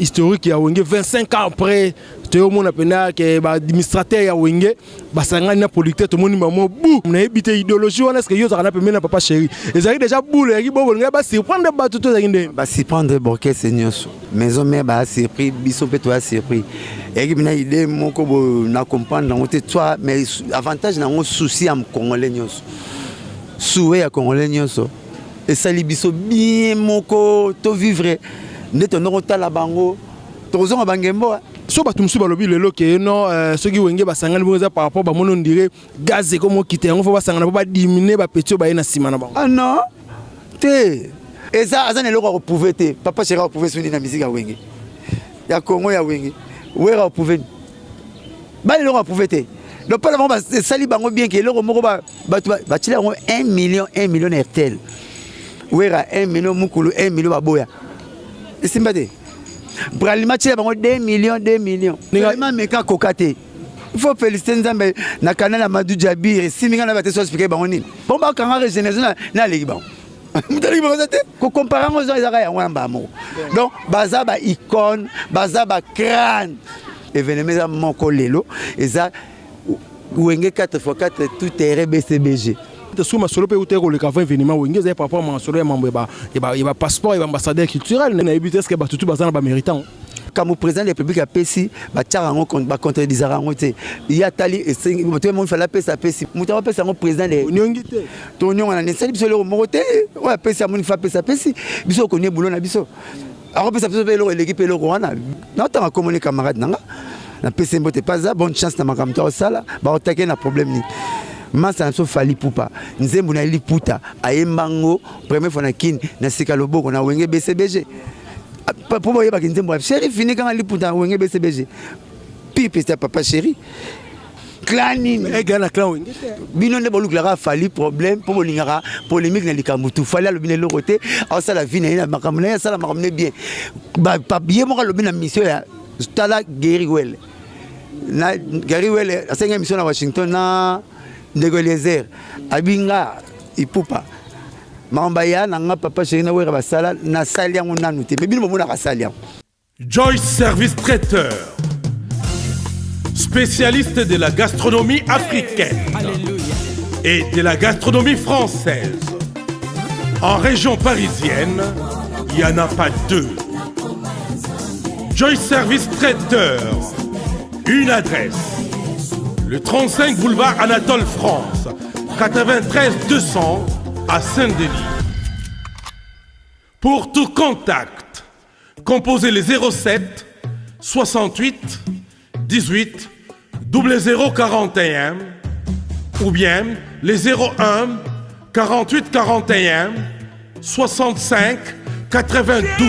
historique ya Wenge 25 ans après. Toyomona mpenza ke baadministrateur ya Wenge basangani na producteur, tomoni bango bu nayebi te idéologie wana. Est-ce yo ozalaka na pembeni na papa chéri, ezalaki déjà boule, eyaki bo bolingai basurprendre bato to ezalaki ndenge? Basurprendre orchestre nyonso, maison mère basurpris biso mpe toya surpris. Eyaki mpena idée moko boye na comprendre yango te toi, mais avantage na yango, souci ya congolais nyonso, souhait ya congolais nyonso esali biso bien moko tovivre nde tondoko kotala bango, tokozonga bangembo. So bato mosusu balobi lelo ke non, soki Wenge basangani bongo, eza par rapport bamoni on dirait gaz ekomokita, yango fo basangana mpo badiminuer bapetits oyo baye na nsima na bango. Ah non, te, eza aza na eloko ya koprouver te. Papa chéri akoprouver soni na misike ya Wenge ya Congo, ya Wenge. Wera aprouver bana eloko aprouver te. Donc mpona bango esali bango bien ke eloko moko bato batiela yango 1 million, 1 million na Airtel, Wera 1 million, mokulu 1 million, baboya, esimba te. Bralima tiela bango 2 millions, 2 millions, Bralima meka koka te. Il faut féliciter Nzambe na canal ya Madu Jabir, esimbi. Nga na bate so expliquer bango nini bon bakanga régénération na aleki bango, moto aleki bango eza te. Kocomparer yango ezaka yango na mbala moko. Donc baza ba icône, baza ba crâne. Événement eza moko lelo, eza Wenge 4 x 4 tout terrain BCBG. Soki masolo mpe euti koleka avant événement Wenge, ezali par rapport masolo ya mambo ya bapasseport ya baambassadeur culturel. Nayebi te, est-ce bato tu baza na baméritant? Kambo président de la République apesi, batiaka yango, bacontredisaka yango te. Ye atali moni fala apesa, apesi. Moto akopesa yango président de Oniongi te. Tonyongana esali biso eloko moko te. Oyo apesi, amoni fa apesa, apesi biso. Okonie bulo na biso, akopesa biso mpe eloko eleki mpe eloko wana. Naotanga komoni camarade na nga, napesi mbote paza, bonne chance na makambo to akosala. Baotake na problème nini? Masa na biso Fally Ipupa, nzembo na ye Liputa, ayembango première fois na Kini na sika loboko na Wenge BCBG, mpo boyebaki nzembo ya chéri fini kanga Liputa na Wenge BCBG pipe ya papa chéri, clan nini? Ega na clan Wenge te. Bino nde bolukilaka Fally problème mpo bolingaka polémique na likambo tu. Fally alobi na eloko te, aosala vie na ye na makambo na ye, asala makambo ne bien. Ye moko alobi na mission ya tala Gary Wele na Gary Wele, asengi mission na Washington na ndeko Eliezer, abinga Ipupa makambo aya na nga papa chéri na Wera basala, nasali yango nanu te, me bino bomonaka asali yango. Joyce Service Traiteur, spécialiste de la gastronomie africaine et de la gastronomie française. En région parisienne, il n'y en a pas deux. Joyce Service Traiteur, une adresse, le 35 boulevard Anatole France, 93 200 à Saint-Denis. Pour tout contact, composez les 07 68 18 00 41 ou bien les 01 48 41 65 92.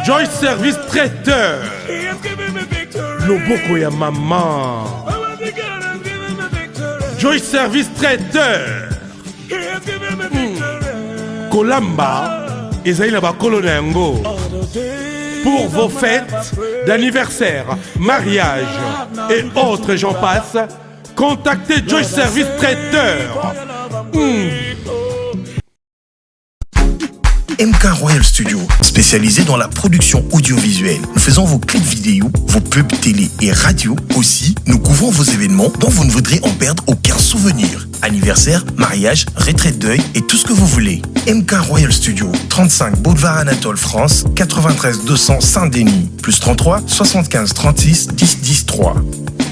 Joyce Service Traiteur. Loboko ya maman. Joyce Service Traiteur. Kolamba ezali na bakolo na yango. Pour vos fêtes d'anniversaire, mariage et autres, j'en passe, contactez Joyce Service Traiteur. MK Royal Studio, spécialisé dans la production audiovisuelle. Nous faisons vos clips vidéo, vos pubs télé et radio. Aussi, nous couvrons vos événements dont vous ne voudrez en perdre aucun souvenir. Anniversaire, mariage, retraite deuil et tout ce que vous voulez. MK Royal Studio, 35 Boulevard Anatole France, 93 200 Saint-Denis, plus 33 75 36 10 10 3.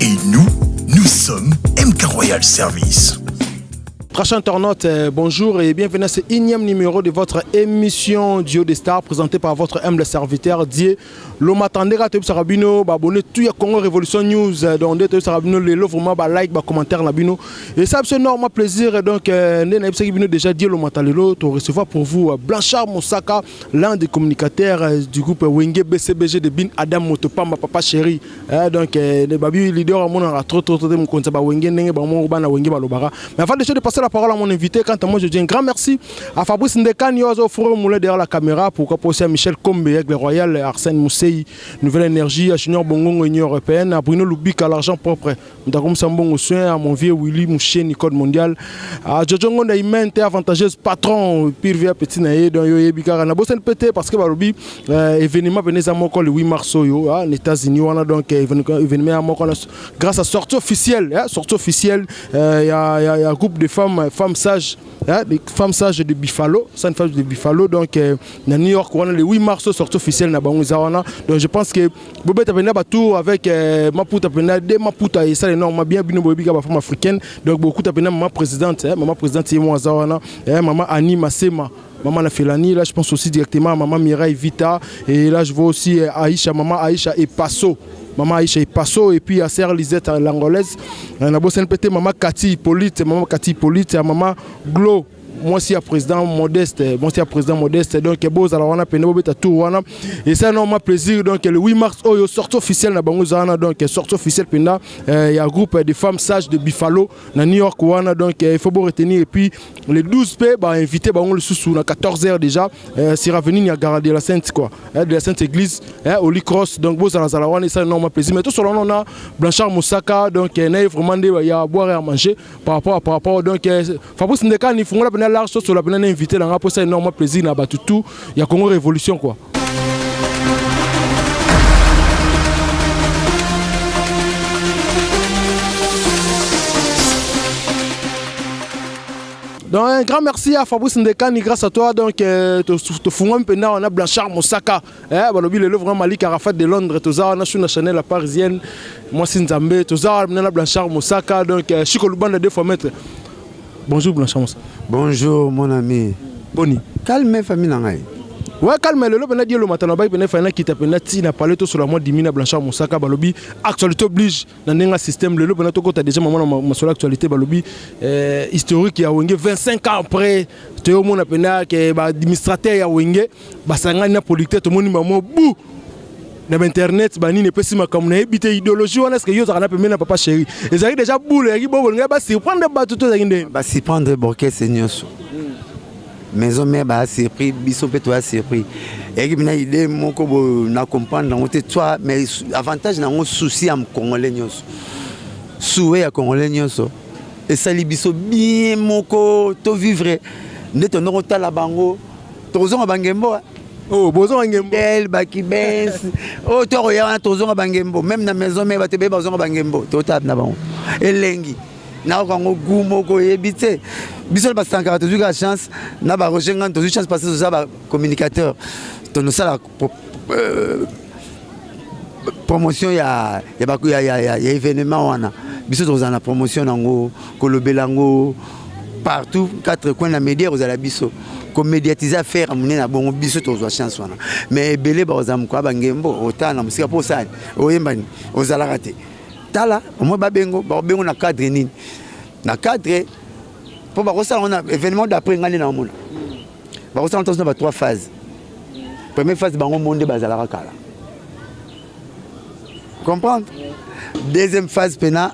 Et nous, nous sommes MK Royal Service. Prochain internaute, bonjour et bienvenue à ce énième numéro de votre émission Duo des Stars présentée par votre humble serviteur Dieu Lomatandera. Toyebisaka bino baabonnés tout ya Congo Révolution News, donc nde toyebisaka bino lelo vraiment ba like, ba commentaire na bino et ça biso énormément plaisir. Donc nde nayebisaki bino déjà, Dieu Lomata, lelo to recevoir pour vous Blanchard Mosaka, l'un des communicateurs du groupe Wenge BCBG de Bin Adam Motopamba, papa chéri. Donc babi leader amonaka trop trop trop mokonzi ba Wenge, ndenge bango bana Wenge balobaka. Mais avant de passer la parole à mon invité. Quant à moi, je dis un grand merci à Fabrice Ndekani, Ozo Fourre Moulin derrière la caméra. Pourquoi pas aussi à Michel Kombe, Aigle Royal, Arsène Moussei, Nouvelle Énergie, à Junior Bongongo, Union Européenne, à Bruno Lubika, l'argent propre, Mdakom Sambongo Soin, à mon vieux Willy Mouché, Nicole Mondial, à Jojo Ngonda Imente, avantageuse patron, pire via petit naye, donc yo yebikara. Na bossen pété parce que balobi événement venez à moko le 8 mars oyo, ah, les États-Unis wana donc événement moko grâce à sortie officielle, hein, sortie officielle, il y a groupe de femmes, femmes sages, hein, des femmes sages de Buffalo, ça une femme de Buffalo, donc na New York wana le 8 mars sortie officielle na bango wana. Donc je pense que bobeta pena ba tour avec Maputa pena de Maputa et ça énorme bien bino boyebi ba femme africaine, donc beaucoup pena maman présidente, hein, maman présidente et moi wana, hein, maman Annie Massema, maman la Félanie, là je pense aussi directement à maman Mireille Vita, et là je vois aussi Aïcha, maman Aïcha et Passo, maman Aïcha et Passo, et puis à Sœur Lisette l'angolaise, na bosse NPT, maman Cathy Hippolyte, maman Cathy Hippolyte, maman Glo, moi aussi à président Modeste, moi aussi à président Modeste, donc beau alors on a peine bobeta tour wana, et ça non plaisir, donc le 8 mars oyo sortie officielle na bango zana, donc sortie officielle penda, il y a groupe de femmes sages de Buffalo na New York wana, donc il faut beau retenir, et puis le 12 p bah invité bango le sous na 14h déjà, sera venu à Gara de la Sainte quoi, de la Sainte Église, Holy Cross, donc beau zala zala wana, et ça non plaisir, mais tout sur on a Blanchard Moussaka, donc na vraiment il y a à boire et à manger par rapport, donc Fabrice Ndekani fungola pena large sur la pena invité na pour ça énorme plaisir na batutu ya Congo Révolution quoi. Donc un grand merci à Fabrice Ndekani, grâce à toi donc te fungwa mpena on a Blanchard Moussaka, eh balobi lelo vraiment Malik Arafat de Londres toza na sur la Chanel la parisienne, moi c'est Nzambe toza na Blanchard Moussaka, donc Chico Lubanda deux fois maître. Bonjour Blanchard Moussaka. Bonjour mon ami. Boni. Calme famille na ngai. Ouais calme lelo pena dielo matana ba pena fana kita pena ti na parler to sur la moi dimina Blanchard Moussaka balobi actualité oblige na ndenga système lelo pena to kota déjà maman na masola actualité balobi historique ya Wenge 25 ans après te yo mona pena ke ba administrateur ya Wenge basangani na producteur to moni mamo bu na internet ba nini pesi makambo na yebite idéologie wana est-ce que yo zaka na pembeni na papa chéri ezali déjà boule yaki bobo nga ba surprendre bato to zaki nde ba surprendre orchestre nyonso maison mère ba surpris biso pe to a surpris yaki bina idée moko bo na comprendre ngo te toi mais avantage na ngo souci am congolais nyonso souhait ya congolais nyonso esali biso bien moko to vivre nde to ndoko tala bango tozonga bangembo. Oh, bozonga ngembo. Del, baki Benz. Oh, to roya wana tozonga bangembo. Même na maison mère bato be bazonga bangembo. To tap na bango. Elengi. Na ko ngo goût moko yebite. Biso ba sankara tozuka la chance na ba Roger Ngand tozu chance parce que toza ba communicateur. To no sala promotion ya ya ba ya ya ya événement wana. Biso toza na promotion nango kolobela ngo partout quatre coins na média ozala biso. Komédiatiser affaire monene na bongo biso tozwa chance wana. Mais ebele bakozala mokolo ya bangembo, otala na mosika mpo osala nini? Oyemba nini? Ozalaka te. Tala, au moins babengo, bakobengo na cadre nini? Na cadre, mpo bakosala ngo na événement d'après ngai nde naomona. Bakosala ngo na ba trois phases. Première phase, bango monde bazalaka kala. Comprendre? Deuxième phase, pena.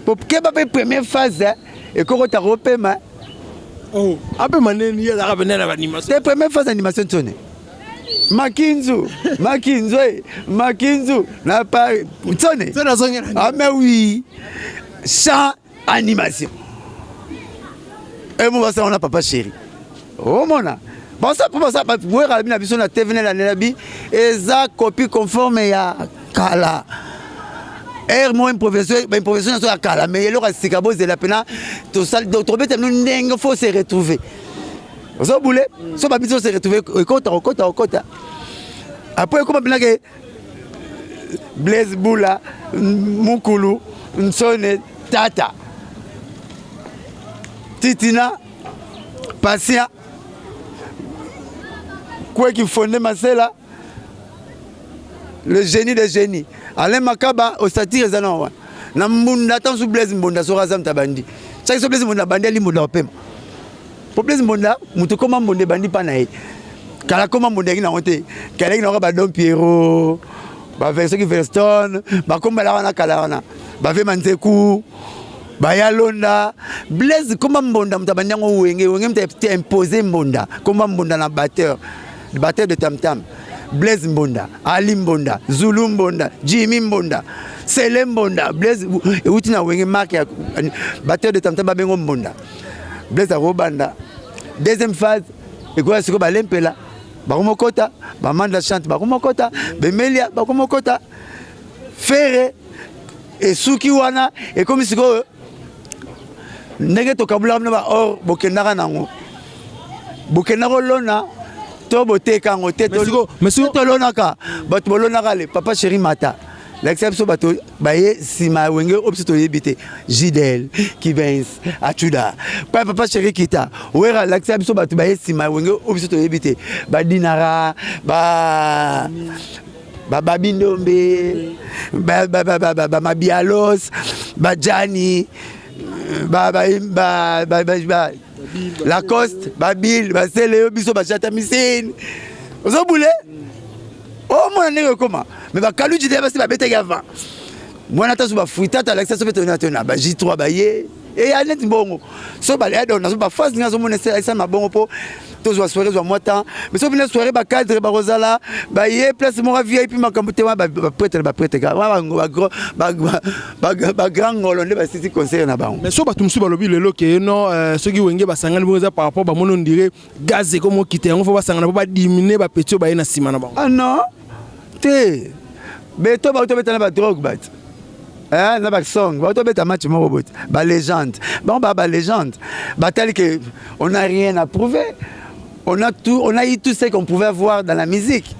Po keba pe première phase, hein, ekokota kopema. Oh, ape maneni ya zaka pena na animation. C'est première phase animation tone. Makinzu, Makinzu, Makinzu, na pa tone. Tone azongela. Ah mais oui. Chant animation. Et moi ça on a papa chéri. Oh mona. Bon ça pour ça ba wera bina biso na TV na na bi eza copie conforme ya kala. Air moi improvisation, ba improvisation ya kala mais eloko sika bozela pena to sal do trobeta nous ndenge faut se retrouver. Ozo boule, so ba biso se retrouver ekota okota okota. Après comment pena ke Blaise Bula, Mukulu, Nsone, Tata. Titina, Patient, Kweki Fonde Masela, le génie des génies. Alain Makaba au satire ezana wana. Na mbunda tant sous Blaise Mbonda sora zam tabandi. Chaque so Blaise Mbonda bandi ali mbunda opema. Po Blaise Mbonda mutu koma mbonde bandi pa na ye. Kala koma mbonde na honte. Kala na ba Don Pierrot, ba version ki Verston, ba komba la wana kala wana. Ba ve Manzeku. Baya Londa, Blaise komba Mbonda moto abandi yango Wenge, Wenge moto impose Mbonda, komba Mbonda na batteur, batteur de tam tam. Blaise Mbonda, Ali Mbonda, Zulu Mbonda, Jimmy Mbonda, Sele Mbonda, Blaise euti na Wenge marque ya batteur de tam tam babengo Mbonda. Blaise akobanda deuxième phase ekoya sikoyo balempela bakomokota bamanda chante bakomokota bemelia bakomokota fere esuki wana ekomi sikoyo ndenge tokabulaka bino ba or bokendaka nango bokenda kolona to boteka yango te tolonaka bato bolonaka le papa chéri mata lakisa biso bato baye nsima ya wenge oyo biso toyebi te jidel kibens achuda pa papa chéri kita wera lakisa biso bato baye nsima ya wenge oyo biso toyebi te badinara ba ba Babi Ndombe, ba ba ba ba ba Mabialos, ba Gianni, ba ba ba ba ba, ba Lacoste, ba Bill, ba Seleo biso ba Chata Misine. Ozo boule? Oh mona ndenge ekoma. Mais ba Kaluji de basi ba betaki avant. Mwana taso ba fruitata alakisa so pe tona tona ba J3 ba ye. Eya neti mbongo. So ba ya don ba phase nga zo mona esa mabongo po tozwa soirée zwa mwa temps mais soki bino soirée bacadre bakozala baye place moko vip makambo te wana baprêtre na baprêtre kaka wana bagrand ngolo nde basisi concert na bango mais so bato mosusu balobi lelo ke non euh, soki wenge basangani bongo eza par rapport bamoni ondire gaz ekomi okita yango fo basangana mpo badimine bapeti oyo baye na nsima na bango ah non te beto bauti obeta na badrogue bati eh, na basong bauti obeta match moko bote balégende bango baa balégende batali ke on n'a rien à prouver on a tout on a eu tout ce qu'on pouvait avoir dans la musique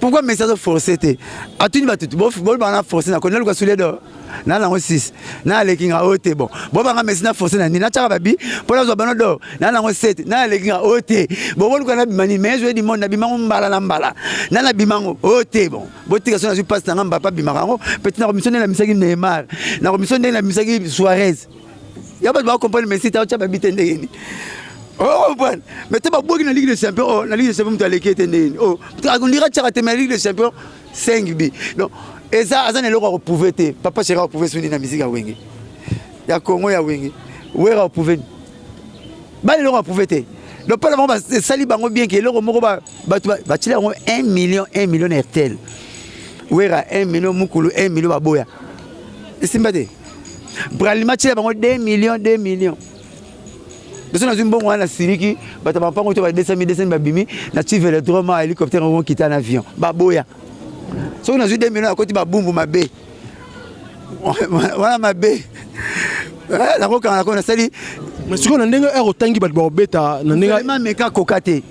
pourquoi messi azo forcer te atuni bato bolobaka na forcer na koni naluka soulier d'or na nango 6 na aleki nga oyo te bon bobanga messi na forcer na nini natyaka babi mpo nazwa bano d'or na nango 7 na aleki nga oyo te bon boluka nabima nini mais jouer du monde nabimango mbala na mbala na nabimango oyo te bon botika so nazwi mpasi na nga mbapa abimaka yango petit na komisio ndenge nabisaki Neymar na komisio ndenge nabisaki Suarez ya bato bakomprendre messi ta otya babi te ndenge nini ocomprendre mais te babwaki na ligue des champions oh, na ligue des champions moto aleki ete ndenge nini oh, akondira tiaka te mais na ligue des champions 5 bi donc eza aza na eloko ya koprouve te papa chéri akoprouve soni na misika ya wenge ya congo ya wenge wera oprouve bana eloko ya prouve te donc mpona bango esali bango bien ke eloko moko bato batili yango 1 million 1 million na airtel wera 1 million mukulu 1 million baboya esimba te bralima atila bango 2 million 2 million biso nazwi mbongo wana nasiliki bato ya bampango to ba 200 200 babimi na ti velodrome hélicoptère yango kita na avion baboya soki nazwi 2 million nakoti babumbu mabe wana mabe eh, nakokanga nako nasali mais sikoyo na ndenge ere otangi bato bakobeta na ndenge meka koka te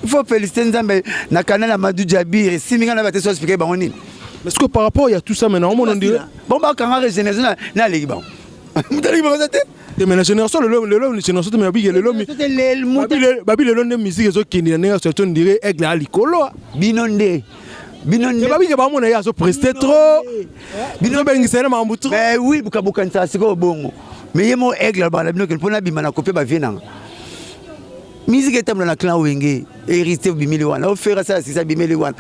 il faut féliciter nzambe na canal ya madu jabir esimbi ngai na bate so explike bango nini mais sikoyo par rapport ya tout ça maintenant omona ondire bon bakanga régénération na aleki bango moto aleki bango te te mais na génération lelo lelo génération te mais babiki lelo babi lelo nde musique ezokende na ndenge surtout ondire aigle ya likolo bino nde bino nde babike bamona ye azo preste trop bino bengisa ye na makambo trop mais oui bokanisaka sikoyo bongo mais ye moko aigle alobaka na bino kende mpo nabima na kopie bavie nanga musique etambola na clan wenge héritier obimeli wana ofera asala sisa abimeli wana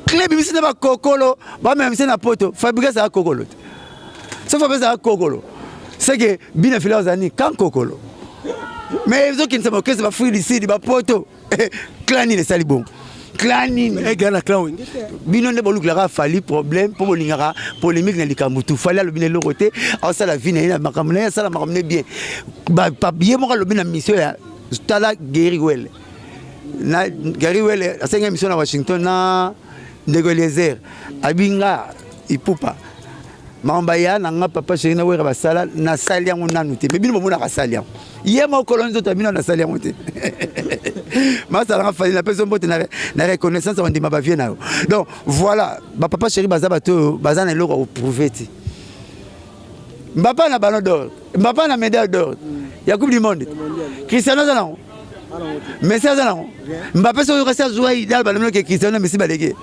clan ebimisi na bakokolo bamemisi na poto fabrikas aza kokolo te so fabrikas aza kokolo seke bina fila azali nini kan kokolo mais ezokendisa bakese bafruit du sud bapoto clan nini esali bongo clan nini eh, na clan wenge bino nde bolukelaka fali problème mpo bolingaka polémique na likambo tu fali alobi na eloko te asala vie na ye na makambo na ye asala makambo ne bien ye moko alobi na mission ya tala Gary Wele na Gary Wele asengi mission na Washington na ndeko Eliezer abinga ipupa makambo ya na nga papa chéri na wera basala nasali yango nanu te me bino bomonaka asali yango ye mokolo nzoto ya bino nasali yango te masalanga fali napesi mbote na reconnaissance ya kondima bavie na yo donc voilà bapapa chéri baza bato oyo baza na eloko ya koprouve te mbapa na ballon d'or mbapa na médaille d'or ya coupe du monde cristiano aza nango messi aza nango mbape soki okasi azwa idal balominoke cristiano messi baleki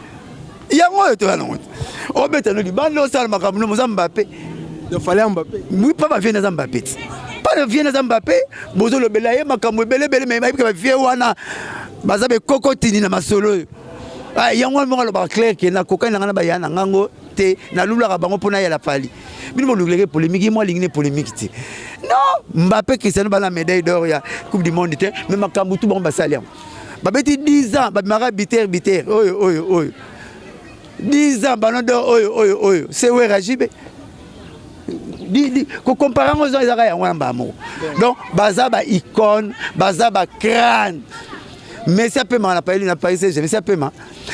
yango oyo toya nango te obeta no libanda osala makambo no moza mbape fale mbape oui pa bavie naza mbape ti pa na vie naza mbape bozolobela ye makambo ebele ebele me bayebika bavie wana baza bekokotini na masolo oyo ah, yango wana moko alobaka clair ke nakokani na ngai na baya na ngango. te. Nalulaka bango mpo nayela Fally. Bino bolukilaki polémique, ye mo alingi ne polémique te. Non, Mbappé, Cristiano bana médaille d'or ya Coupe du monde te, mais makambo tu bango basali yango. Babeti 10 ans, babimaka biter biter, oyo oyo oyo. 10 ans ballon d'or oyo oyo oyo. C'est Wera JB. Kocomparer yango ezaka yango na mbala moko. Donc baza ba icône, baza ba crâne. Messi apemaka na Paris, na Paris Saint-Germain, Messi apema.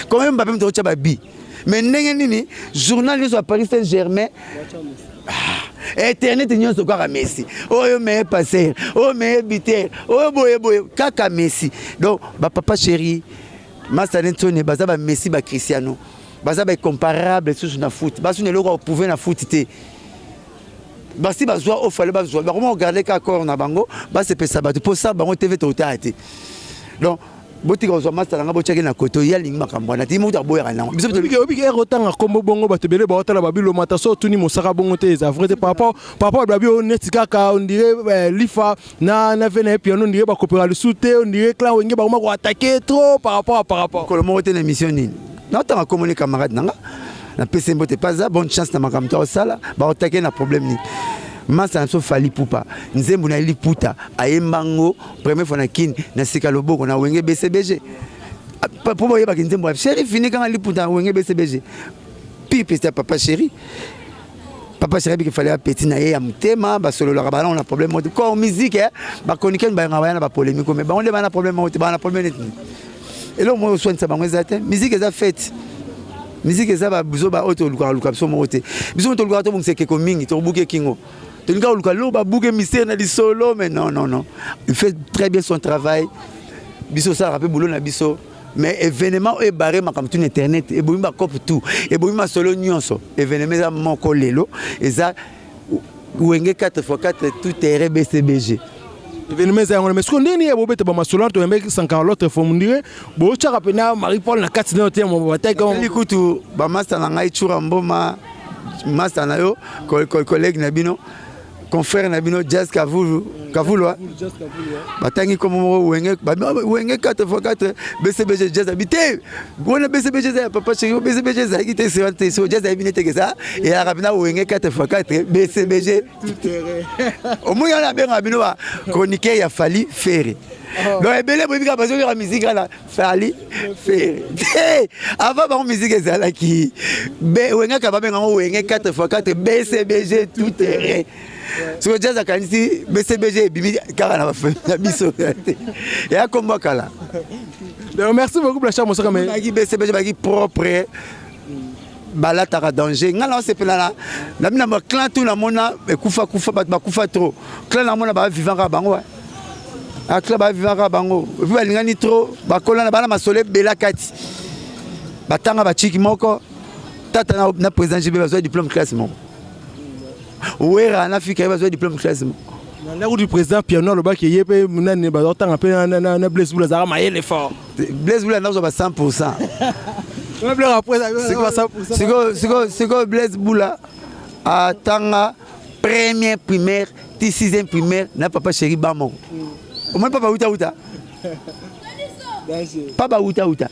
Combien Mbappé moto otya ba bi? Mais ndenge nini journal nyonso ya Paris Saint-Germain, ah, internet nyonso kaka Messi, oyo meilleur passeur, oyo meilleur buteur, oyo boye boye, kaka Messi. Donc bapapa chéri, Masa Netsone, baza ba Messi, ba Cristiano, baza ba incomparable susu na foot. Basu na eloko prouver na foot te. Basi bazwa oyo fale bazwa, bakoma kogarder kaka corps na bango, basepesa bato mpo sa bango tv totala te. Donc botika kozwa masta na nga, botiaki na koto, ye alingi makambo wana te, ye moto aboyaka nango. Biso obiki ere otanga nkombo bongo, bato ebele baotala babilomata so otuni mosaka bongo te, eza vrai te par rapport babi oyo neti kaka on dirait lifa na ve na ye piano, on dirait bakopera lisusu te, on dirait clan Wenge bakoma koattaquer trop par rapport Mokolo moko te na émission nini naotanga komoni camarade na nga, napesi mbote, paza bonne chance na makambo to akosala. Baotake na problème nini? Masa na biso Fally Ipupa, nzembo na ye Liputa, ayembango première fois na Kini na sika loboko na Wenge BCBG, mpo boyebaki nzembo ya chéri fini kanga Liputa na Wenge BCBG. Pire peste ya papa chéri. Papa chéri abiki Fally apeti na ye ya motema, basololaka, banango na problème moko te. Kor musique bakonikani, bayanga baya na bapolémique, mais bango nde bana problème moko te, bana problème neti eloko moko oswanisa bango eza te. Musique eza fête, musique eza babuzoba oyo tolukaka luka biso moko te. Biso mo tolukaka tobongisa ekeko mingi, tokobuki ekingo, tolingaka koluka lo babuke mystère na lisolo. Mais non, non, non, il fait très bien son travail. Biso osalaka mpe boulot na biso, mais événement oyo ebare makambo tu na internet, ebomi bacope tout, ebomi masolo nyonso. Événement eza moko lelo, eza Wenge 4 x 4 tout terrain BCBG. Événement eza yango, mais sikoyo ndenge nini ya bobeta bamasolo wana? Toyambaki Sankara l'autre fois, mondire botyaka mpena Marie Paul na kati nayo te. Bataki kutu bamaster na ngai, Tsura Mboma, master na yo, collègue na bino, confrère na bino Jazz Kavulu, Kavulwa, batangi kombo moko Wenge, Wenge 4 x 4 BCBG. Jazz abi te wana BCBG eza ya papa chéri. BCBG ezalaki te te so Jazz ayebi nete eza eyalaka mpena Wenge 4 x 4 BCBG. Omoni wana abengaka bino ba chroniqueur ya Fally Ferre. Donc ebele boyebi kaka bazoyoka musique wana Fally Ferre te. Avant bango musique ezalaki Wenge, babengango Wenge 4 x 4 BCBG tout terrain. Soki Jazz akanisi BCBG ebimi kaka na biso te, eya kombo kala. Donc merci beaucoup, Blanchard Mosaka. Mais baki BCBG baki propre, balataka danger. Ngai na osepela na bino baclan tu, namona ekufa kufa, bato bakufa trop. Clan namona bavivant kaka bango, aclan bavivant kaka bango, et puis balingani trop, bakolana, bana masolo ebela kati, batanga bachiki moko. Tata na président JB bazwa diplôme classe moko, Wera na fika ye bazwa diplôme classe moko. Na ndako du président piano alobaki ye mpe nani bazotanga mpe na Blaise Bula azalaka mayele fort. Blaise Bula nazwa ba 100. Sikoyo Blaise Bula atanga première primaire ti sixième primaire na papa chéri ba moko. Omoni papa uta uta pa bauta uta,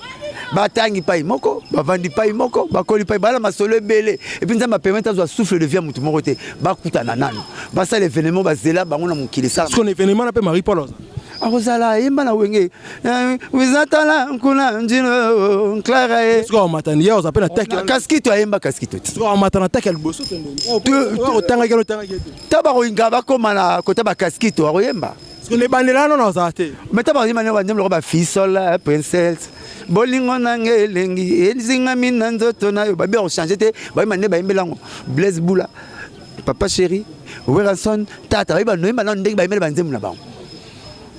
batangi pai moko, bavandi pai moko, bakoli pai, bala masolo ebele. Et puis Nzambe apermettre azwa souffle de vie ya motu moko te, bakutana nano, basala événement, bazela bango na mokili. Esala événement na mpe Marie Paul. Akozala ayemba na Wenge wizatala nkuna njino Clara. Ye matani ye oza mpe na taki. Kaskito ayemba kaskito. Te amata na taki ya liboso, otangaki, otangaki. Ta bakolinga bakóma na kota bakaskito, akoyemba. Ebandela wana ozala te. Mais ta bakoyemba nde banzembo loko bafisol princesse, bolingo nanga elengi ezingami na nzoto na yo. Babi akochange te, bayemba nde bayembela yango. Blaise Bula, papa chéri, Werrason, tata, bayeba noyemba nano ndenge bayembela banzembo na bango.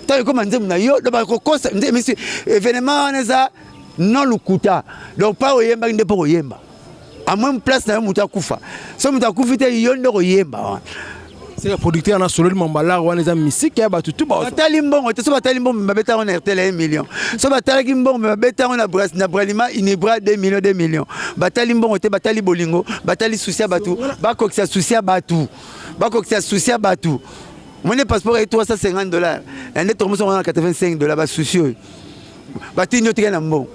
Ntango ekoma nzembo na yo, bakokosa misi. Événement wana eza non lokuta. Donc pa oyembaki nde mpo koyemba à même place na yo, moto akufa, so moto akufi te, yo nde koyemba wana. Seka producteur na sololi mambalare wana eza misike ya bato tu. Batali mbongo te. So batali mbongo, babeta yango na RTL 1 million. So batalaki mbongo, babeta yango na Bralima, Inebra 2 million, 2 million. Batali mbongo te, batali bolingo, batali souci ya bato, bakokisa souci ya bato, bakokisa souci ya bato. Omoni passeport ye 350 dollars, nde tokomoso wana 85 dollars. Basusi oyo batindi otikali na mbongo.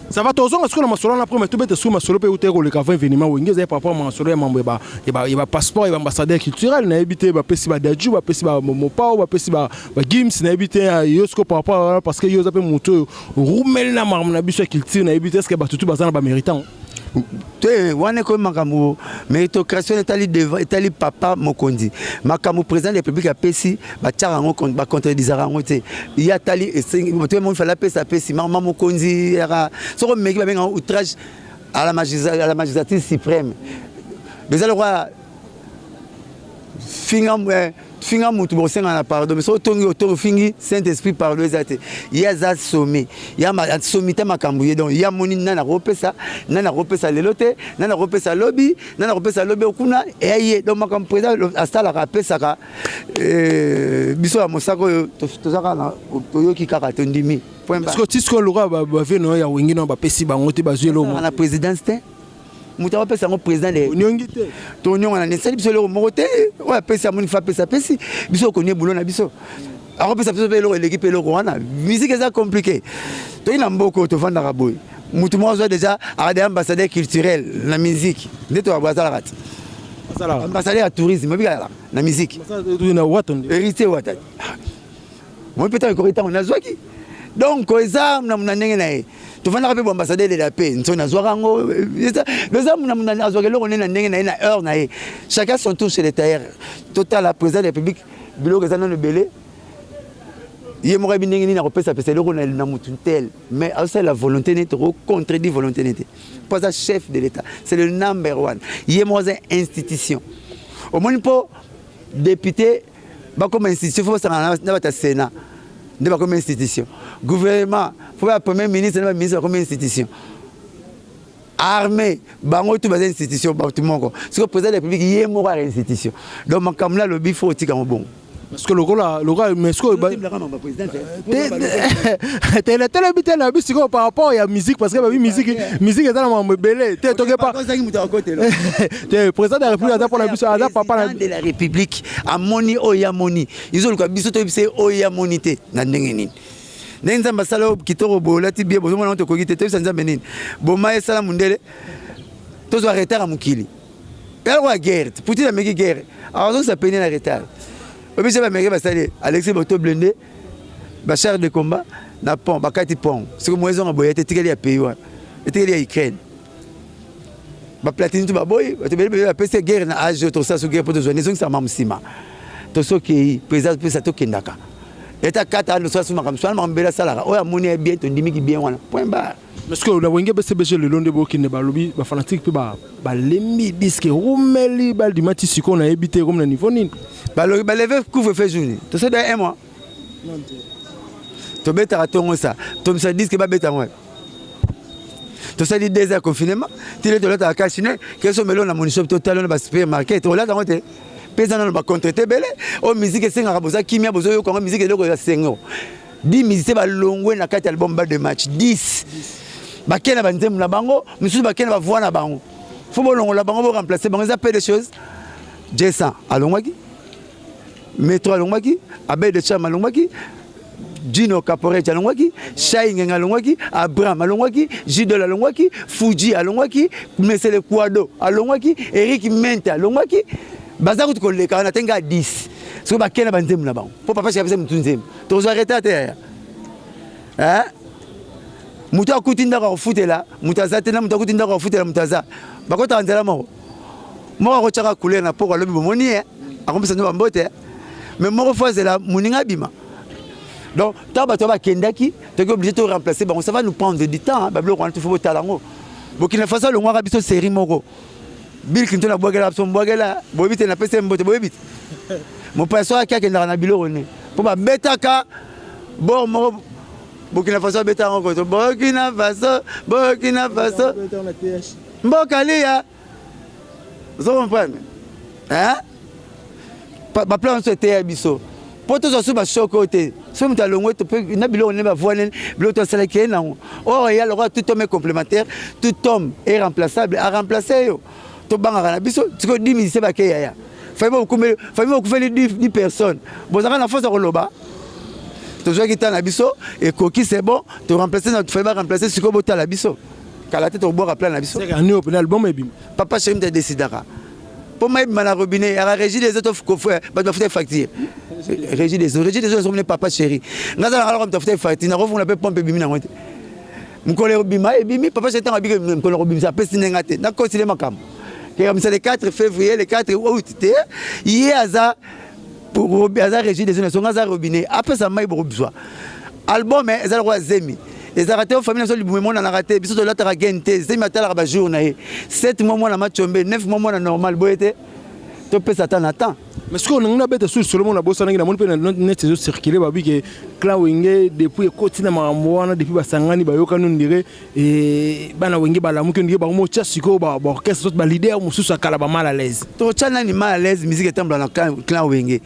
Ça va, tozonga sikoyo na masolo wana après, tobeta sikoyo masolo mpe euta koleka avant événement Wenge. Ezali par rapport masolo ya mambo ya bapasseport ya baambassadeur culturel. Nayebi te, bapesi baDadju, bapesi bamopao, bapesi baGims. Nayebi te yo sikoyo par rapport wana, parce que yo oza mpe motu oyo rumeli na makambo na biso ya culture. Nayebi te, est-ce bato tu baza na baméritant? Te, wana ekomi makambo méritocratie. Etali etali papa mokonzi. Makambo président de la République apesi, batiaka yango, bacontredisaka yango te. Ye atali moni fala apesa, apesi. Mama mokonzi yaka, soki omeki, babenga outrage à la magistrature suprême. Eza lokola finga finga mutu, bosenga na pardon. Mais soki otongi, otongi, ofingi Saint Esprit, pardon eza te. Ye aza sommet, ye asomi te makambo ye. Donc ye amoni nani akopesa, nani akopesa lelo te, nani akopesa lobi, nani akopesa lobi okuna eya ye. Donc makambo président asalaka, apesaka biso ya mosaka oyo toza kaka, toyoki kaka, tondimi. Parce que ti sikoyo lokola bavie na yo ya Wenge na bapesi bango te, bazwi eloko na présidence te. Moto akopesa yango, président de Oniongi te. Tonionga na esali biso eloko moko te. Oyo apesi, amoni fa apesi, apesi biso. Okonie bulo na biso, akopesa biso mpe eloko eleki mpe eloko wana. Musique eza compliqué. Toyi na mboka oyo tovandaka boye, motu moko azwa déjà akade ambassadeur culturel na musique. Nde to azalaka te ambassadeur ya tourisme, obikala na musique. Héritier Wata moi mpe ntango ekoki, ntango nazwaki. Donc eza na ndenge na ye. Tovandaka mpe boambassadeur elela mpe nso nazwaka yango. Eza muna azwaka eloko nde na ndenge na ye, na heure na ye. Chacun son tour chez le tailleur. Totala président de la République, biloko eza nano ebele. Ye moko ayebi ndenge nini akopesapesa eloko na motu tel, mais azosalela volonté ne. Tokocontredire volonté ne te, mpo aza chef de l'État, c'est le number one. Ye moko aza institution. Omoni, mpo député bakoma institution, fo basangana na bato ya Sénat nde bakomi institution. Gouvernement, fo ba premier ministre na baministre bakomi institution. Armée, bango tu baza institution, bato moko. Sikoyo président de la République, ye moko aka institution. Donc makambo na alobi, fo otika ngo bongo. Parce que lokola lokola, mais sikoyo tele telebi te na bi sikoyo par rapport ya musique, parce que babi musique, musique eza na makambo ebele te. Toke pa te, président de la République aza mpona biso, aza papa na de la République. Amoni oyo amoni, ezoluka biso toyebisa ye oyo amoni te na ndenge nini. Ndenge Nzambe asala oyo kitoko boye, olati bie, bozomona ngo, tokoki te toyebisa Nzambe nini. Boma esala mondele, tozwa retard ya mokili eloko ya guerre. Poutine ameki guerre, azongisa pene na retard. Obiso bameki, basali Alexis boto blindé, bachar de combat na pont, bakati pont. Soki mo ezonga boye te, etikali ya pays wana, etikali ya Ukraine. Baplatini tu baboyi, bato ebele bele bapesi guerre na age oyo. Tosala so guerre mpo tozwa ezongisaka ma nsima. Tosokei, président pesa, tokendaka eta kata ando so makambo so wana, makambo ebele asalaka. Oyo amoni ya bien, tondimiki bien wana, point barre. Parce que na Wenge BCBG lelo nde bokende, balobi bafanatique mpe balembi disque rumeli, bandima ti sikoyo. Nayebi te komi na niveau nini. Balobi balever couvre-feu journée, tosali un mois tobetaka ntongo sa tomisa disque, babeta yango. Tosali 2 heures confinement tile, tolataka cache-nez keso melo na monishop, totala na basupermarket, olata yango te. Mpe eza nano bacontre te ebele. Oyo musique esengaka boza kimia, bozoyoka yango. Musique eloko ya sengo. 10 musicien balongwe na kati ya album ba de match, 10 bakei na banzembo na bango, misusu bakei na bavoix na bango. Fo bolongola bango, boremplace bango, eza peu de choses. Jason alongwaki, Metro alongwaki, Abel de Charme alongwaki, Gino Caporet alongwaki, Shai Ngenga alongwaki, Abraham alongwaki, Jidol alongwaki, Fuji alongwaki, Mesele Kwado alongwaki, Eric Mente alongwaki. Baza kutu koleka wana te. Nga 10 soki bakei na banzembo na bango, mpo papa shika apesa mutu nzembo, tokozwa retard te yaya. Moto akuti ndako akofutela, moto aza te na moto akuti ndako akofutela, moto aza bakotaka nzela moko moko, akotyaka couleur na poko, alobi bomoni ye, akomisa nde bambote. Mais moko fo azela moninga abima. Donc ntango bato bakendaki, toki obligé to remplacer bango. Ça va nous prendre du temps. Babiloko wana tofo botala yango. Burkina Faso alongwaka biso série moko, Bill Clinton abwakela biso mbwakela. Boyebi te, napesa ye mbote. Boyebi te, mopaya so aki akendaka na biloko ne mpo babetaka bor moko. Burkina Faso abeta yango koto. Burkina Faso, Burkina Faso, mboka lia, ozo comprendre hein? Baplan nyonso eteya biso mpo tozwa so bachoc oyo te. So moto alongwe na biloko nde bavoi nene, biloko toasalaki ye nango. Or eya lokola tout homme est complémentaire, tout homme est remplaçable, aremplace yo. Tobangaka na biso sikoyo 10 musicien bake yaya. Famille bokufeli 10 personnes, bozalaka na force ya koloba. Tozwaki temps na biso ekoki, c'est bon, to remplacer na fallait ba remplacer. Sikoyo botala biso, kala te tobwaka plan na biso. Album ebima. Papa Chéri mutu adecidaka mpo mai ebima na robinet yaka Régie des eaux, bato bafuta facture Régie des eaux. Régie des eaux ezomone Papa Chéri, nga azalaka loko moto afuta facture, nakofungola mpe pompe ebimi nango te. Mokolo ebima, ebimi. Papa Chéri, ntango abiki mokolo kobimisa, apesi ndenge te, nakosile makambo kekamisa le 4 février, le 4 août te. Ye aza Régie des eaux, nasonga aza robinet, apesa mai, bokozwa album. Eza lokola zemi, ezalaka te famille na biso, libumu emonanaka te. Biso tolataka gaine te. Zemi atalaka bajour na ye, 7 mois mwana machombe, 9 mois mwana normal. Boye te, topesa ata na temps. Mais soki olingi nabeta sur solo, nabosanaki, namoni mpe na net ezocircule, babi ke clan Wenge depuis ekoti na makambo wana, depuis basangani, bayokani, on dirait bana Wenge balamuki, on dirait bango motya sikoyo baorchestre, soki baleader mosusu akala ba mal à l'aise. Totya nani mal à l'aise? Musique etambola na clan Wenge,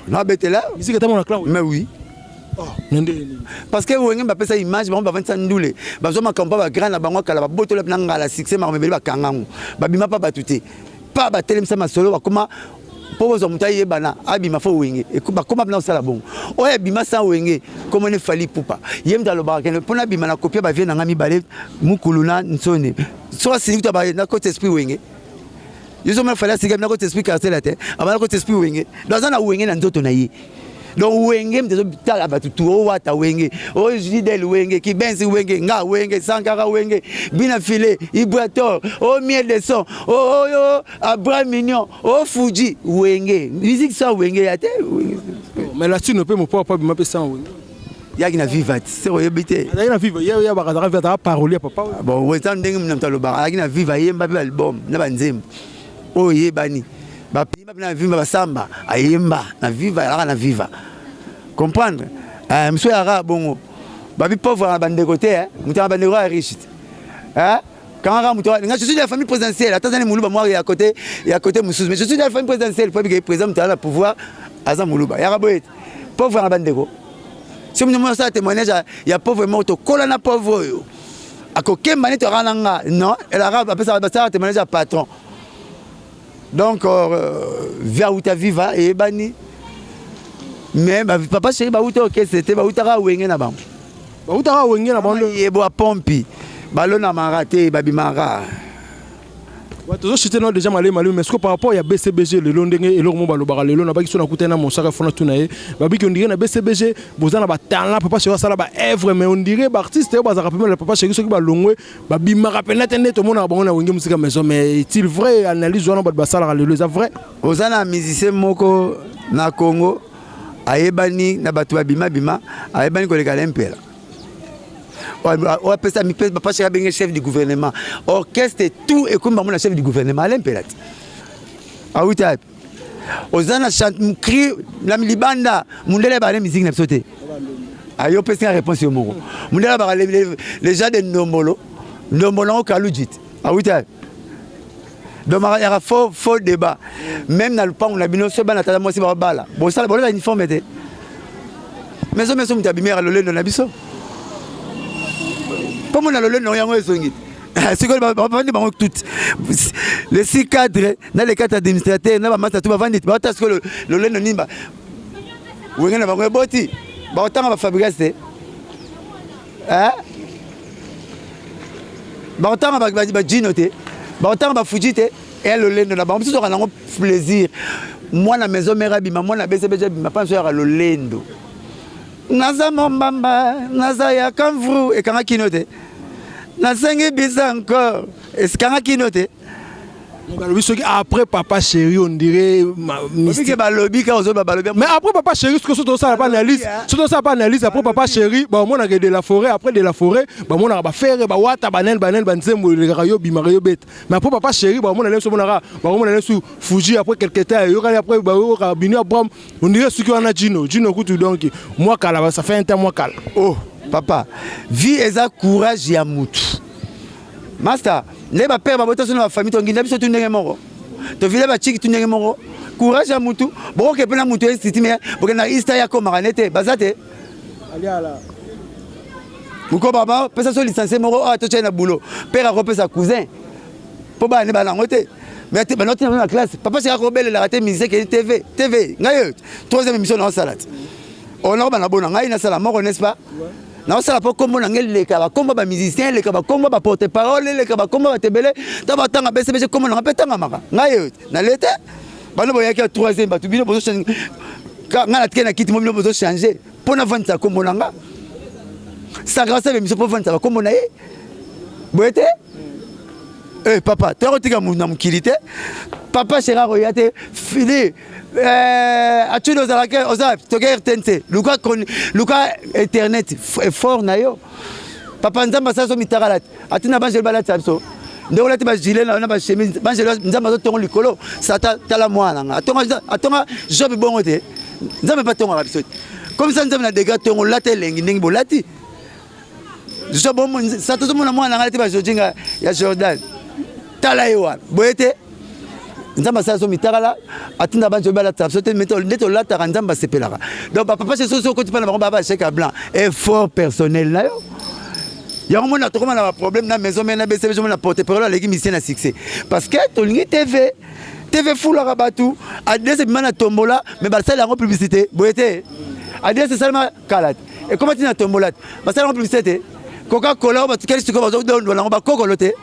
nabetela. Musique etambola na clan? Mais oui. Na ndenge nini? Parce que Wenge bapesa image, bango bavandisa ndule, bazwa makambo mpa bagrand na bango kala, babotola na ngala succès, makambo ebele bakangango, babima mpa bato te, pa batelemisa masolo, bakoma mpo bozwa moto ayebana, abima fo Wenge. Bakoma mpena kosala bongo. Oyo abima sans Wenge, komoni Fally Ipupa, ye moto alobaka kende mpona abima na kopia bavie na nga mibale, mukulu na nsoni. So asili kuta na koti esprit Wenge. Yo ozomona Fally asili na koti esprit Quartier te, abana koti esprit Wenge. Donc aza na Wenge na nzoto na ye. Donc Wenge moto ezotala bato tu, owata Wenge, o Jidel Wenge, Kibenzi Wenge, nga Wenge, Sankara Wenge, Bina File, Ibrator, o Miel de Son, oyo Abraham Mignon, o Fuji Wenge. Musique sans Wenge ya te. Mais latino mpe mopo apa bima mpe sans Wenge. Yaki na Viva ti se oyebi te. Azalaki na Viva, ye bakazaka Viva, azalaka parolier ya papa. Bon, eza ndenge moto alobaka, azalaki na Viva, ayemba mpe album na banzembo oyo eyebani, bapima mpe na Viva, basamba, ayemba na Viva, alaka na Viva, comprendre. Mosu yaka bongo, babi pauvre na bandeko te, moto na bandeko ya riche te kangaka moto. Nga je suis de la famille présidentielle, ata azali moluba mwa ya côté mosusu, mais je suis de la famille présidentielle po ebike président, moto aza na pouvoir aza moluba. Yaka boye te, pauvre na bandeko. Soki moto asala témoignage ya pauvre moko, tokola na pauvre oyo akokemba neti aka na nga non, elaka bapesaka, basalaka témoignage ya patron. Donc via uta Viva eyebani, mais Papa Chéri bauta orchestre te, bautaka Wenge na bango. Bautaka Wenge na bango. Yebo apompi balonamaka te, babimaka. Tozochite nao déjà malemi malemi, mais siko par rapport ya BCBG lelo, ndenge eloko mo balobaka lelo, nabaki so nakutani na mosaka fona tuna ye, babiki on dirait na BCBG boza na batalent, Papa Chéri asala baœuvre, mais on dirait baartiste oyo bazalaka pembeni na Papa Chéri, soki balongwe, babimaka mpena te nde tomonaka bango na Wenge Musica Maison. Mais est-il vrai, analyse wana bato basalaka lelo eza vrai? Oza na musicien moko na Congo ayebani na bato babimabima, ayebani koleka Lempela, oyo apesa Papa Chéri abenge chef du gouvernement, orchestre tout ekomi bango na chef du gouvernement Alempela te. Awuti api? Oza na cri na libanda, mundele ayebaka ne musique na biso te. Ayo opesi nga réponse yo moko. Mundele abaka les gens de ndombolo, ndombolo yango kaluji te, awuti api? Donc yaka faux, faux débat. Même na lupango na bino, so bana tata mwasi babala, bosala bolala uniforme te. Mais so moto abimi, yaka lolendo na biso, mpo mona lolendo yango ezongi te. Sikoyo bavandi bango toutes les six cadres na les quatre administrateurs na bamasa tu bavandi, bata sikoyo lolendo nini? Wenge na bango eboti, bakotanga bafabrikas te, bakotanga bajino te, bakotanga bafuji te. Eya lolendo na bango. Biso toka nango plaisir, mwana Maison Mère abima, mwana BCBG abima, mpa biso yaka lolendo. Naza mombamba, naza ya kamvru, ekanga kino te. Nasengi bisa encore, ekanga kino te. Balobi soki après Papa Chéri, on dirait Mystique. Balobi ka ozoba, balobi. Mais après Papa Chéri, soki tosala pas analyse, soki tosala pas analyse, après Papa Chéri, baomonaka de la forêt. Après de la forêt, bamonaka bafere, bawata, banene banene, banzembo elekaka, yo bimaka, yo beta. Mais après Papa Chéri, baomona leso, omonaka, baomona lesu Fuji. Après quelque temps eyokani, après bayoka bino Abraham, on dirait soki wana Jino, Jino kutu. Donc mwa kala, ça fait un temps mwa kala. Oh papa, vie eza courage ya mutu. Master nde bapere babota so na bafamille, tonginda biso tu ndenge moko, tovile bachiki tu ndenge moko. Courage ya mutu, bokoke mpe na mutu institut, me bokende na ista ya komaka nete baza te. Moko baba pesa so licencié moko oyo totyai na boulot, pere akopesa cousin mpo bana nde bana yango te. Mais bana otina na classe. Papa sika kobelelaka te, musicien kei TV, TV ngai oyo troisième émission na osala te. Onako bana bona ngai nasala moko, n'est-ce pas? Naosala mpo nkombo na ngai eleka bakombo bamusicien, eleka bakombo baporte parole, eleka bakombo bato ebele. Ta batanga BCBG, nkombo na ngai mpe etangamaka. Ngai oyo nale te, bano boyaki ya troisième, bato bino bozochange. Ngai natike na kiti mo, bino bozochange mpo navandisa nkombo na nga. Sankara asala émission mpo vandisa bakombo na ye boye te. Eh, papa, toya kotika na mokili te. Papa chéri akoya te. Fili eh, atuni ozalaki oza toke RTNC, luka, luka internet effort na yo. Papa, Nzambe asala so mitakala te, atina banjeli balatisa biso ndenge olati bagilet na bachemise. Banjeli, Nzambe azotongo likolo sata. Tala mwana nga atonga, atonga Job bongo te. Nzambe mpe atongaka biso te comme ça. Nzambe na dega tongo olata elengi ndenge bolati Job. Sata ozomona mwana na ngai te, bajodinga ya Jordan, tala ye wana boye te. Nzambe asala so mitakala, atinda banzoi balataka biso te nde tolataka. Nzambe asepelaka. Donc bapapa chéri, soki okoti mpa na bango, baa bachèque blanc, effort personnel na yo yango. Mona tokóma na baproblème na Maison Mère, na BCBG. Mona porte parole aleki musicien na succès parce que tolingi TV. TV fulaka bato. Adresse ebima na tombola, mais basala yango publicité boye te. Adresse esalema kala te, ekóma ntina tombola te, basala yango publicité te. Coca Cola oyo batikali sikoyo, bazodondola yango bakokolo te.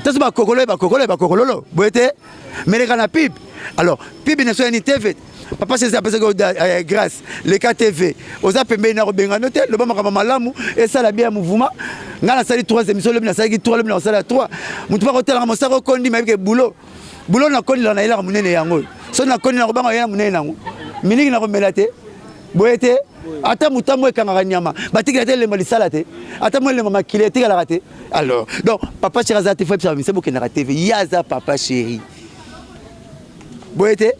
Taso bakokolo, bakokolo, bakokololo boye te, meleka na pub. Alors pub na so yani TV. Papa César apesaki grâce leka TV, oza pembeni na kobengano te. Loba makambo malamu, esala bien ya mouvement. Ngai nasali 3 émission lobi, nasalaki 3 lobi, nakosala 3. Motu bakotalaka mosaka okondi mayebike bulo bulo nakondilaka, nayelaka monene yango. So nakondi, nakobanga ye na monene nango miniki, nakomela te boye te. Ata motambo ekangaka nyama, batikela te elembo lisala te, ata mo elembo makili etikalaka te. Alors donc papa chéri aza te, faut yebisaka mise bokendaka TV. Ye aza papa chéri boye te.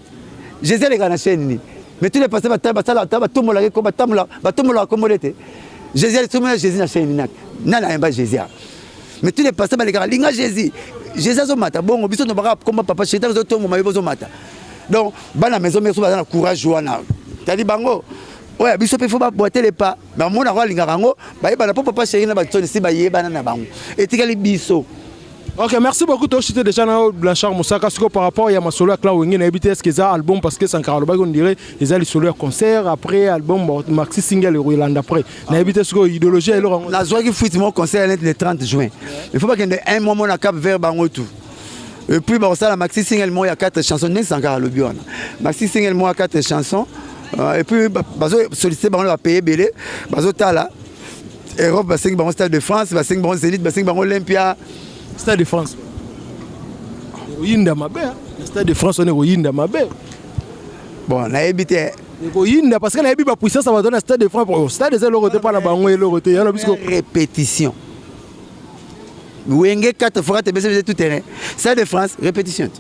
Jésus aleka na chaîne nini? Mais tous les pasteurs basala batombolaka, batombolaka kombole te. Jésus, somona Jésus na chaîne nini? Nani ayemba Jésus? Mais tous les pasteurs balekaka linga Jésus. Jésus azomata bongo, biso tobaka komba papa chéri azotomboma, ye bozomata. Donc bana Maison Mère so baza na courage wana, tali bango oyo biso mpe faut baboite le pas. Bamonaka alingaka yango, bayebana mpo papa chéri na batisoni si bayebana na bango, etikali biso. Ok, merci beaucoup. Toshite déjà na Blanchard Mosaka siko par rapport ya masolo ya clan Wenge. Nayebi te, est-ce que eza album? Parce que Sankara alobaki, on dirait eza lisolo ya concert, après album maxi single elanda après. Nayebi te sikoyo idéologie ya eloko yango. Nazwaki fuite mo concert net le 30 juin, il faut bakende un mois mo na Cap Vert bango tout, et puis bakosala maxi single moko ya 4 chansons ndenge Sankara alobi wana, maxi single moko ya 4 chansons. Et puis bazosollicite bango na bapays ebele, bazotala Europe, basengi bango Stade de France, basengi bango Zénith, basengi bango Olympia. Stade de France ekoyinda mabe. Na Stade de France wana ekoyinda mabe. Bon, nayebi te. Ekoyinda parce que nayebi bapuissance ya bato na Stade de France. Stade eza eloko te mpa na bango, eloko te yana biso. Répétition Wenge 4 fois te BCBG tout terrain, Stade de France répétition.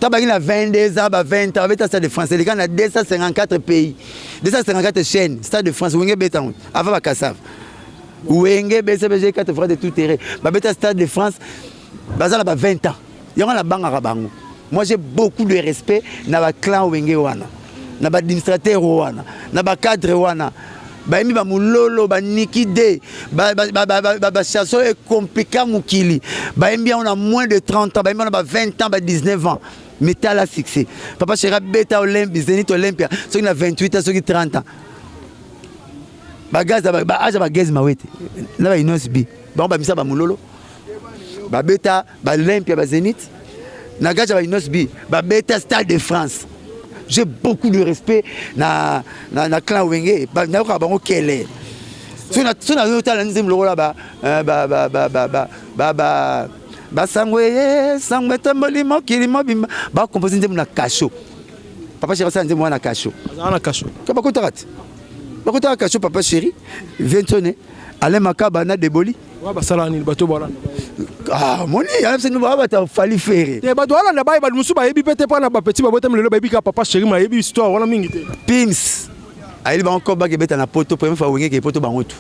Ta baki na 22 ans, ba 20 ans, babeta Stade de France, eleka na 254 pays, 254 chaînes. Stade de France, Wenge beta avant bakasave. Wenge BCBG 4 fois de tout terrain babeta Stade de France, baza na ba 20 ans. Yango nabangaka bango. Moi, j'ai beaucoup de respect na baclan Wenge wana, na baadministrateur wana, na bacadre wana. Bayembi bamololo, baniki de bachanson ecomplika mokili. Bayembi yango na moins de 30 ans, bayembi yango na ba 20 ans, ba 19 ans, mais tala succès. Papa chéri abeta Olympe, Zénith, Olympia soki na 28 ans, soki 30 ans. Bagaz baage ya bagaz mawete na baInnoss'B, bango bamisa bamololo, babeta baOlympia, bazénith na gage ya baInnoss'B, babeta Stade de France. J'ai beaucoup de respect na clan Wenge. Nayokaka bango kele so nazotala nzembo lokola basango eye sango etamboli mokili mobimba. Bakompose nzembo na kasho. Papa chéri asala nzembo wana na kasho. Azala na kasho. Bakotaka te, bakotaka kasho. Papa chéri, Vientone, Alain Makaba na Deboli. Wa basala nini? Bato balanda. Ah, moni yana biso bato Fally, Ferre. Te, bato balanda baye, bato mosusu bayebi mpe te. Mpo na bapeti babotami lelo, bayebi kaka papa chéri, mayebi histoire wana mingi te. Pims ayeli bango kob, bakebeta na poto. Première fois Wenge ke poto, bango tu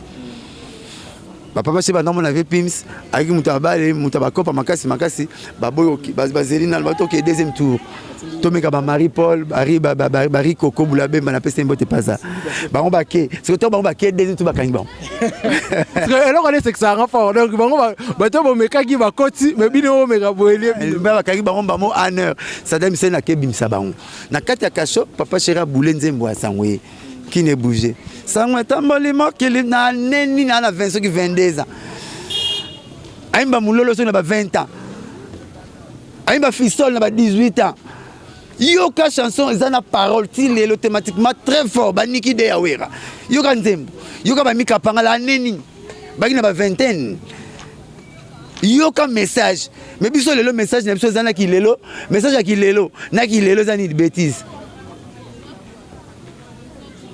bapapa se bandamona ve. Pims ayaki moto abale, moto abakopa makasi makasi. Baboyi, bazeli nano bato oke deuxième tour, tomeka bamarie Paul, bari koko bula bemba. Napesa mbote paza bango bake. Soki to bango bake deuxième tour, bakangi bango. Eloko wana esekisaka fort. Donc bango bato bomekaki, bakoti, mais bino bomeka boyelie. Bakangi bango mbamo honneur. Sadam Hussein akebimisa bango na kati ya kasho. Papa chéri abule nzembo ya sango ye. Qui ne bouge. Sango etamboli mokili na neni na na 20 soki 22 ans. Ayimba mulolo soki na ba 20 ans. Ayimba fisol na ba 18 ans. Yoka chanson eza na parole ti lelo thématiquement très fort baniki de ya wera. Yoka nzembo. Yoka ba mika pangala neni. Baki na ba vingtaine. Yoka message. Mais biso lelo message na biso eza na kilelo, message ya kilelo, na kilelo eza nini bêtise.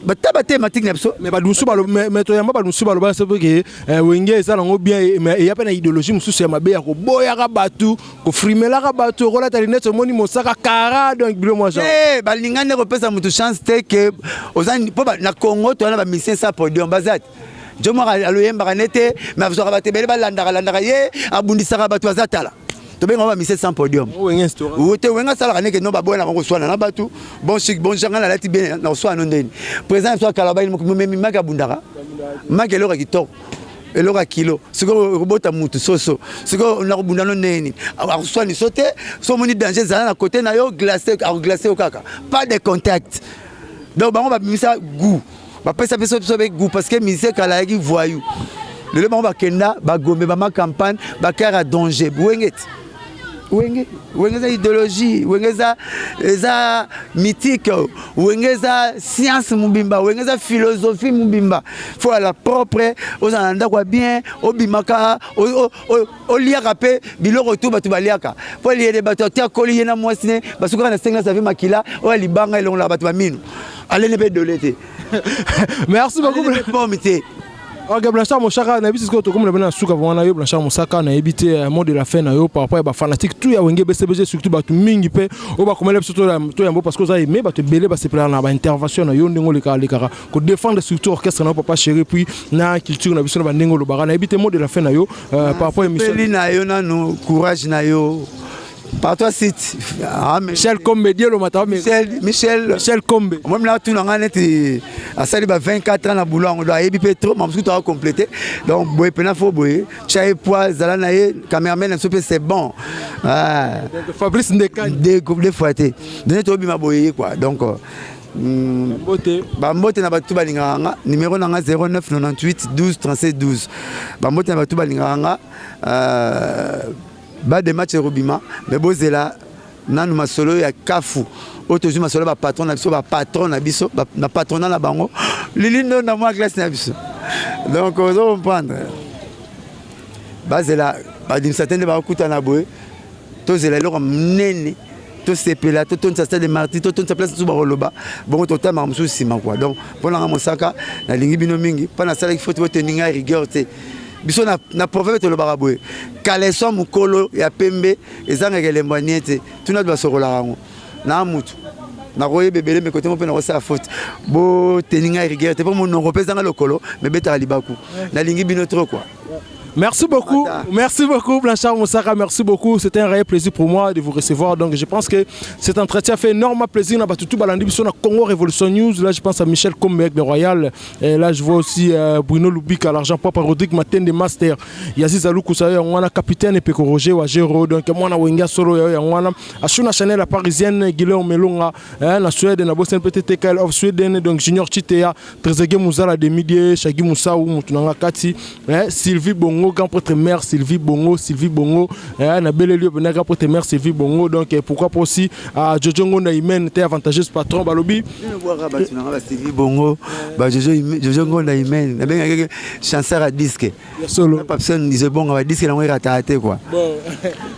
Bata ba thématique na biso. Mais bato mosusu mais toyamba bato mosusu baloba soki ke eh, wenge eza nango bien mais eya mpe na idéologie mosusu ya mabe ya koboyaka bato kofrimelaka bato okolata linete omoni mosaka kara donc bilo mwa genre. Eh, balinga nde kopesa moto chance te ke oza mpo na Congo toza na ba musiciens sans podium baza te. Jo moko aloyembaka ne te mais azwaka bato ebele balandaka landaka ye abundisaka bato aza tala tobenga ba musiciens sans podium. Te wenge asalaka ndeke no baboya na bango koswana na bato bon chic bon genre nalati bien na koswana no ndeni président biso akala bayi momemi maki abundaka maki eloko ya kitoko eloko ya kilo sikoyo okobota mutu soso sikoyo nakobunda no ndeni akoswani so te so omoni danger ezala na kote na yo glace akoglace yo kaka pas de contact donc bango babimisa goût bapesa biso biso be goût parce que musicien kala ayaki voyou lelo bango bakenda bagombe bama campagne bakara danger wenge ti wenge wenge eza idéologie wenge eza eza mythique wenge eza science mobimba wenge eza philosophie mobimba faut ala propre ozala na ndako ya bien obimaka oliaka mpe biloko tu bato baliaka mpo liyede bato ati akoli ye na mwasi ne basukaka na senga savi makila oyo libanga elongolaka bato bamino alene mpe dole te. Merci beaucoup. Pomme te. Ok, Blanchard Mosaka, nayebi sikoyo tokomi na bino na suka vraiment na yo Blanchard Mosaka, nayebi te euh, mot de la fin na yo par rapport ya ba fanatique tout ya Wenge BCBG surtout bato mingi mpe oyo bakomela biso to yambo parce que oza aimé bato ebele basepelaka na ba intervention na yo ndenge olekaka lekaka ko défendre surtout orchestre na yo papa chéri puis na culture na biso na bandenge olobaka nayebi te mot de la fin na yo euh, par rapport émission na yo nanu courage na yo Par toi site. Ah, Michel Kombe, Dieu le matin. Michel, Michel. Michel Kombe. Moi, je suis là, neti asali ba 24 ans na boulot yango donc ayebi mpe trop mamosusu toka complété donc boye mpena fo boye tya ye poids zala na ye cameraman na biso mpe c'est bon ah. Fabrice Ndekani deux fois te donc tobima boye ye quoi donc mbote bambote na bato balingaka nga numéro na nga 09 98 12 37 12 bambote na bato balingaka nga euh, ba de match ekobima mais bozela nanu masolo ya kafu oyo tozwi masolo ya bapatron na biso bapatron na biso na patronat na bango lili ndonda mwa classe na biso donc ozo comprendre bazela badimisa te nde bakokutana boye tozela eloko monene tosepela totondisa stade de martyr totondisa place mosusu bakoloba bongo totamaka mosusu nsima kua donc mpo na nga mosaka nalingi bino mingi mpo nasalaki foti boteni ngai rigueur te biso na, na proverbe tolobaka boye kaleson mokolo ya pembe ezangaka elembo ya nie te tuna basokolaka yango na mutu nakoyeba ebele me kote mo mpe nakosala faute boteni ngai rigueur te mpo monoko mpe ezanga lokolo mebetaka libaku nalingi bino trop quoi. Merci beaucoup, merci beaucoup Blanchard Moussaka, merci beaucoup. C'était un réel plaisir pour moi de vous recevoir. Donc je pense que cet entretien fait énormément plaisir. Na balandi biso na Congo Révolution News. Là je pense à Michel Kombe de Royal. Et là je vois aussi euh, Bruno Lubika, l'argent propre, Rodrigue Matende Master, Yaziz Aloukou Wana capitaine et Peko Roger Wajero. Donc moi na Wenga Solo ya wana. Ashuna Chanel la parisienne Guillaume Melonga, hein, na Suède na Boston PTTKL of Sweden donc Junior Chitea Trezeguet Muzala de Midie, Shaggy Moussaou, Mutunanga Kati, eh, Sylvie Bongo, grand prêtre mère Sylvie Bongo, Sylvie Bongo, eh, na belle lieu grand prêtre mère Sylvie Bongo, donc eh, pourquoi pas aussi à Jojo Ngonda Imen, t'es avantageuse patron Balobi. Sylvie Bongo, ba Jojo Jojo Ngonda Imen, na benga chanceur à disque. Solo. Papson disait bon, ba disque na ngera te quoi. Bon.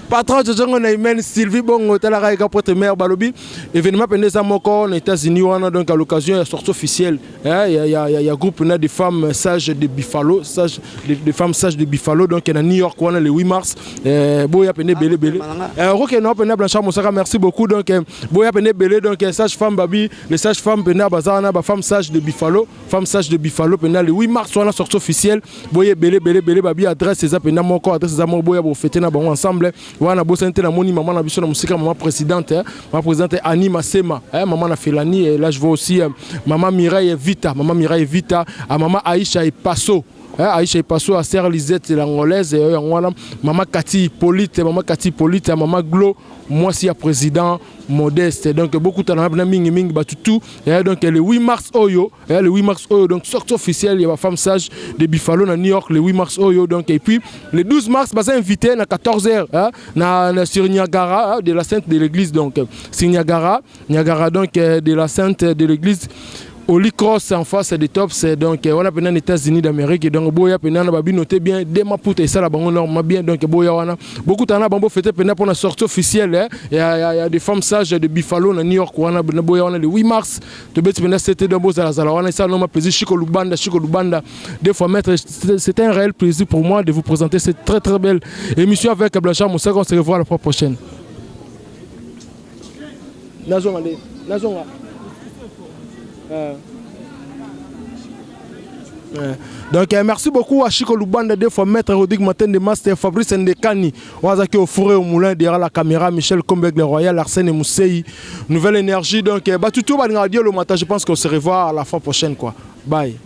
Patron Jojo Ngonda Imen, Sylvie Bongo, talaka grand prêtre mère Balobi. Événement pende eza moko na États-Unis wana donc à l'occasion ya sortie officielle hein, ya, ya, ya, ya groupe na des femmes sages de Buffalo, sages de, des femmes sages de Buffalo donc na New York wana le 8 mars eh, boya pende belé belé. Eh, ok non pende Blanchard Mosaka merci beaucoup donc eh, boya pende belé donc eh, sage femme babi les sages femmes pende bazana ba femmes sages de Buffalo, femmes sages de Buffalo pende le 8 mars wana sortie officielle boye belé belé belé babi adresse eza pende moko adresse eza moko boya bo fêter na bango ensemble wana bosani te namoni mama na biso na mosika mama présidente hein, mama présidente Annie Masema hein, mama na Felani et là je vois aussi euh, mama Mireille Vita mama Mireille Vita à mama Aïcha et Passo. Aïcha Epaso, sœur Lisette l'angolaise, yango wana mama Kati Hippolyte, mama Kati Hippolyte, mama Glo, mwasi ya président Modeste. Donc bokutana na mingi mingi bato tout. Donc le 8 mars oyo, le 8 mars oyo, donc sortie officielle ya ba femme sage de Buffalo na New York, le 8 mars oyo. Donc et puis le 12 mars, baza invité na 14h, hein, na sur Niagara, hein, de la Sainte de l'église. Donc sur Niagara, Niagara, donc de la Sainte de l'église, Holy Cross, en face des Tops. Donc on a aux États-Unis d'Amérique. Donc boya pena na babi noté bien dès Maputo et ça la bango normalement bien. Donc boya wana beaucoup tana bambo fêter pena pour la sortie officielle, hein. Il y a des femmes sages de Buffalo na New York wana na boya wana le 8 mars de bet pena c'était dans bozala zala wana ça normal plaisir. Chico Lubanda, Chico Lubanda deux fois maître. C'était un réel plaisir pour moi de vous présenter cette très très belle émission avec Blanchard Moussa. On se revoit la fois prochaine. Nazonga nde nazonga. Ouais. Donc merci beaucoup à Chico Lubanda, deux fois maître, Rodrigue Matin de Master, Fabrice Ndekani, Wazaki au four et au moulin derrière la caméra, Michel Kombeg le Royal, Arsène et Mousseï, Nouvelle Énergie. Donc bah, tout le matin, je pense qu'on se revoit à la fois prochaine, quoi. Bye.